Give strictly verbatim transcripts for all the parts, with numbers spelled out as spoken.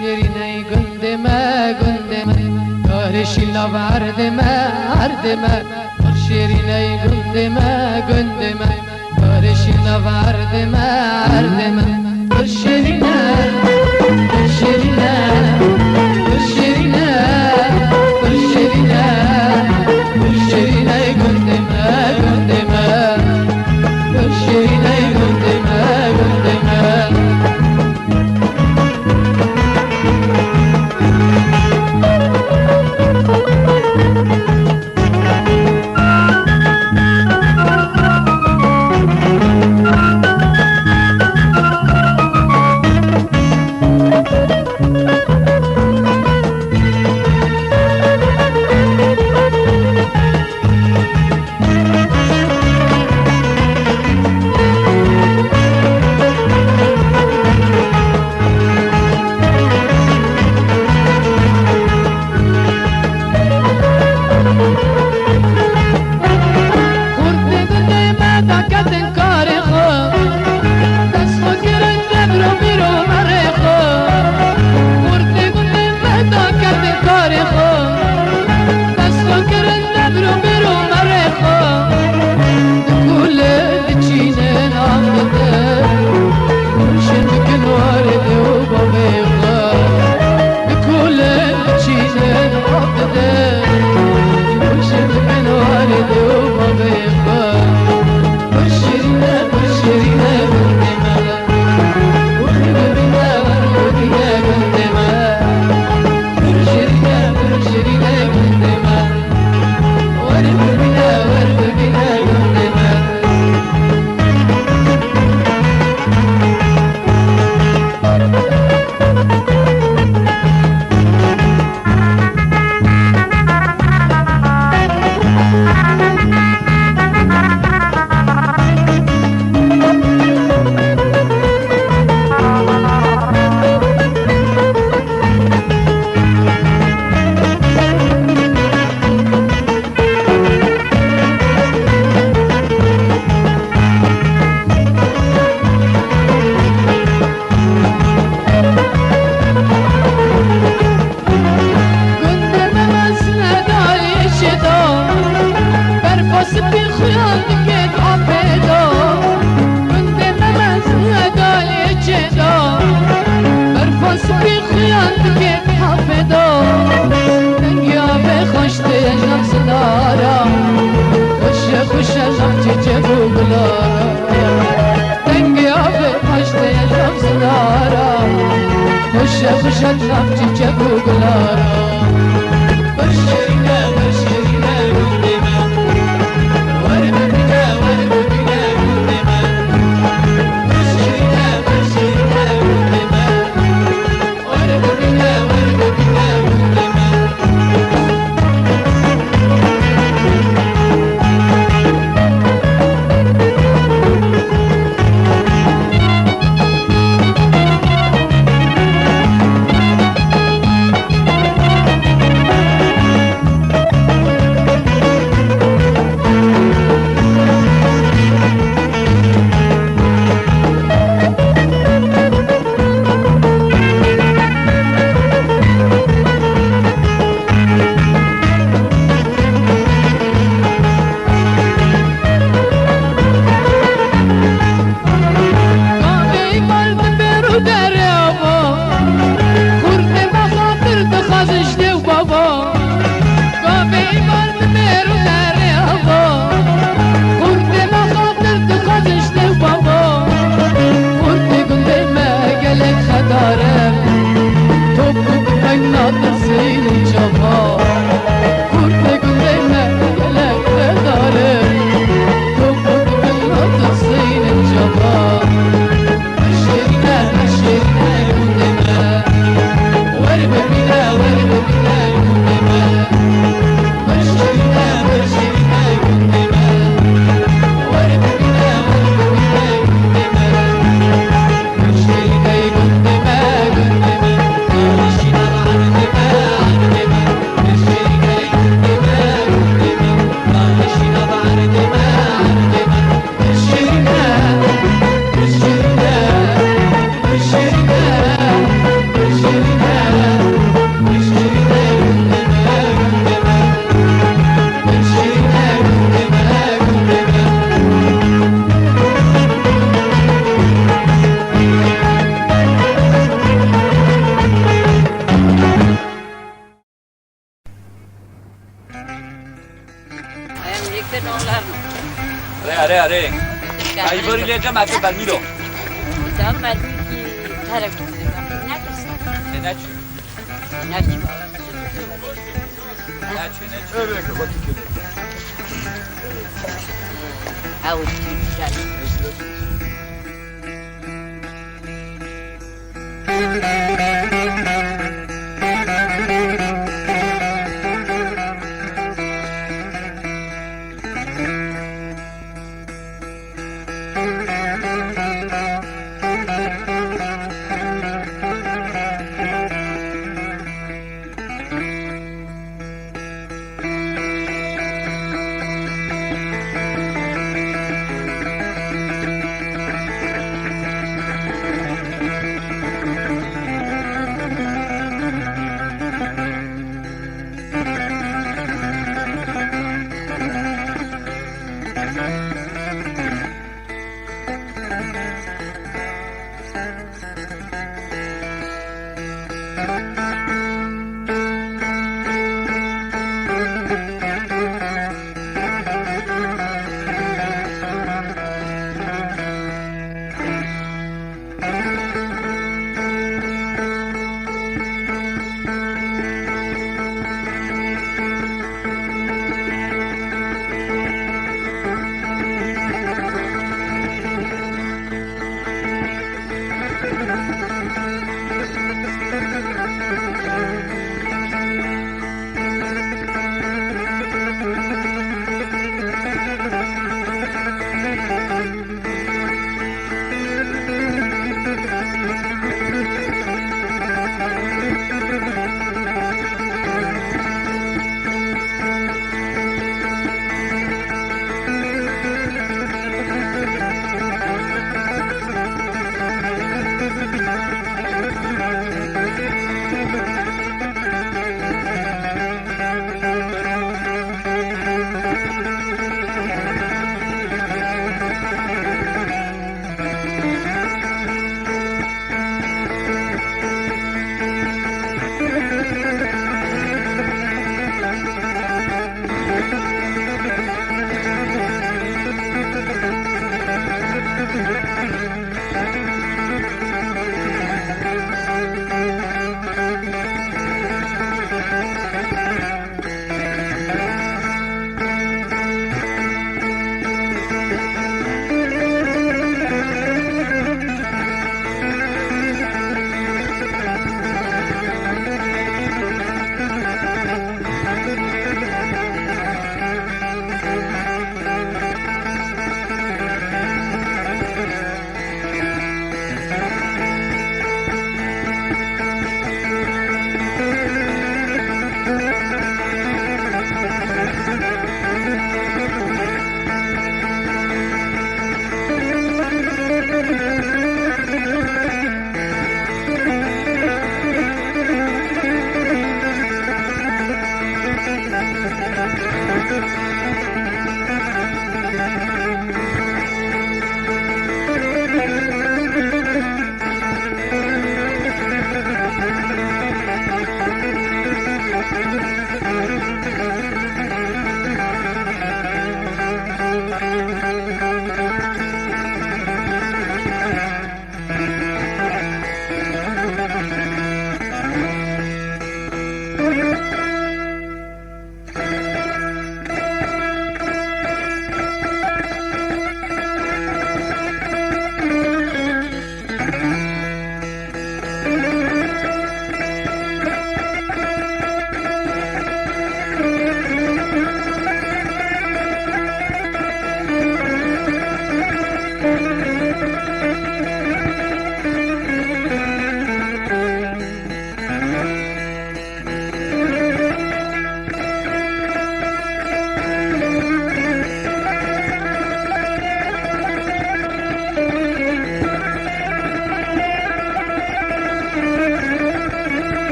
Şêrîney gundê me, gundê me, karê şîlav erdê me, erdê me. Pir şêrîney gundê me, gundê me, karê şîlav erdê me, erdê me. Pir şêrîne, pir şêrîne, pir şêrîne, pir şêrîne, pir şêrîney gundê me, gundê me. Pir şêrîney gundê me, gundê me. Xurtê gundê me daketin karê xwe, dest xwe kirin devro bîro merê xwe. Xurtê gundê me daketin karê xwe, dest xwe kirin devro bîro merê xwe. Di kulê diçînin av didin, hûşê dikin warê dê û bavê xwe. Bi kulê diçînin av didin, hûşê dikin warê dê û bavê xwe. Pir şêrîne, pir şêrîne gundê me. Wer bibîne, wer bibîne gundê me. Pir şêrîne, pir şêrîne gundê me. Wer bibîne, wer bibîne gundê me. Gundê me mezin e dayê çê da, berfa spî xuyan dike apê da. Gundê me mezin e dayê çê da, berfa spî xuyan dike apê da. Dengê avê xweş tê ye ji nav zinara, xweş e, xweş e nav çîçek û gulara. Dengê avê xweş tê ye ji nav zinara, xweş e, xweş e nav çîçek û gulara. Pir şêrîne, pir şêrîne gundê me. Wer bibîne, wer bibîne gundê me. Pir şêrîne, pir şêrîne gundê me. Lê cem efe bermîlo. Cem bermî ki terek. Ne kişi? Ne çi? Ne çi? Ne çi, ne çi? Evet, bak ki. Ew çi?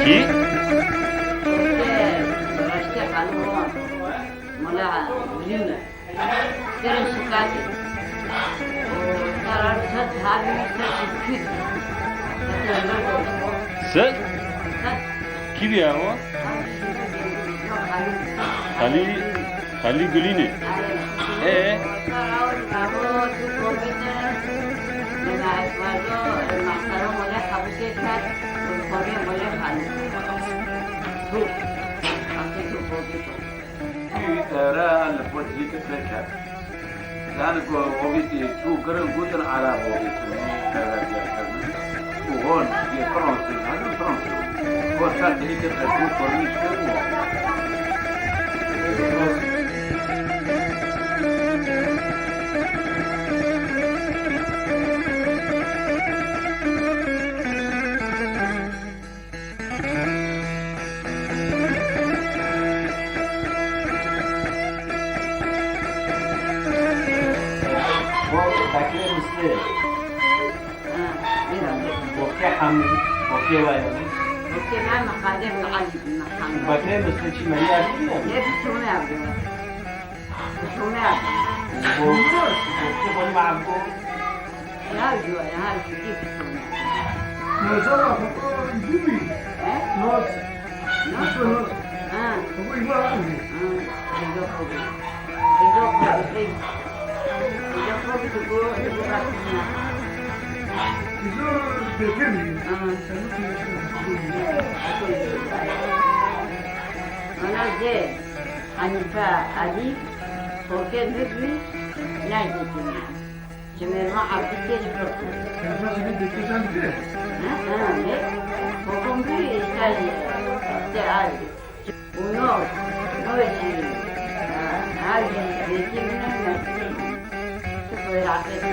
Kî? Raştê xanûm wan. Mala Gulî me. Serê şikatê. Karar çat harî ser şikit. Ser? Ser. Kî bîya o? Xalî, Xalî Gulînê. Ê? Ere li Portugîzî pêk e. Yani ku hovîtî çû kirin, gotin Ereb hovîtin, Ereb yer kirin. Û hon yê Fransî, hadi Fransî. Ku ser dilî kir, ku kornîş kirin. Bu Bekirê Mislê. Ha, evet. Bokê Hamid, bokê Wayani. Bokê Mehmet Kadir Muallim, Muhammed. Bekirê Mislê çi meriya diye? Ne bir şey olmadı. Bir şey olmadı. Bu, bokê Boli Mahmud. Ya, ya, ya, ya, ya. Noza la foko idu bî. He? Noz. Noz. Foko noz. Ha. Foko idu abi. Ha. Idu foko. Idu foko. Idu foko, idu foko. Idu bekir bî. Ha. Ana de, Hanife Ali, foko ne bî, ne bî. Ji mêrma Evdîkê ji vir bû. Evdîkê ji vî dikê can bigire. Hı hı, ne? Kokom bû, işte, işte, ay. Û no, no jî, ha, ha jî, zêkî min e, mesî. Tu xwe raqet.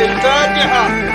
الفاتحة.